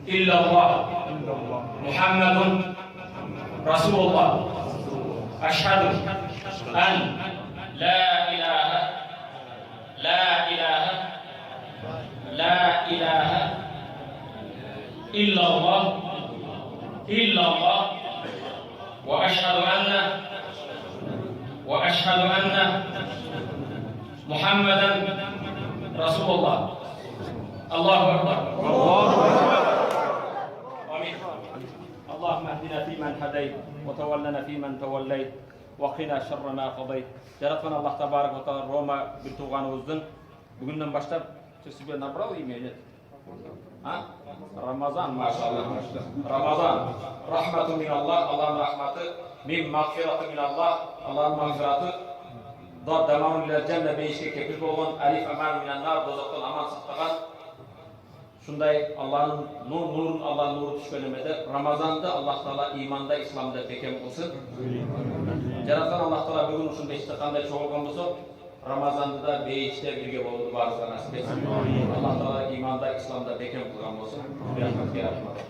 إلا الله محمد رسول الله. أشهد أن لا إله لا إله لا إله إلا الله إلا الله وأشهد أن وأشهد أن محمدا رسول الله. الله أكبر. آمين. اللهم اهدنا فيمن هديت وتولنا فيمن توليت وقنا شر ما قضيت. Жараткан Аллах табарак ва таала Рома бир тууганыбыздын бүгүндөн баштап, ты себе набрал имя или нет? А? Рамазан, машаллах. Рамазан. Рахмату мин Аллах, Аллахнын рахматы, мин магфирату мин Аллах, Аллахнын магфираты. Дамаун илал жанна, бейишке кепил болгон, алиф аман минан нар, дозоктон аман сактаган. Ушундай Алланын нур нурун, Алланын нуру түшкөн эмеде Рамазанды Аллах Таала иманда, исламда бекем кылсын. Жараткан Аллах Таала бүгүн ушул мечитте кандай чогулган болсок, Рамазанды да бейиште бирге болууду баарыбызга насип этсин. Аллах Таала иманда, исламда бекем кылган болсун. Бирахматка.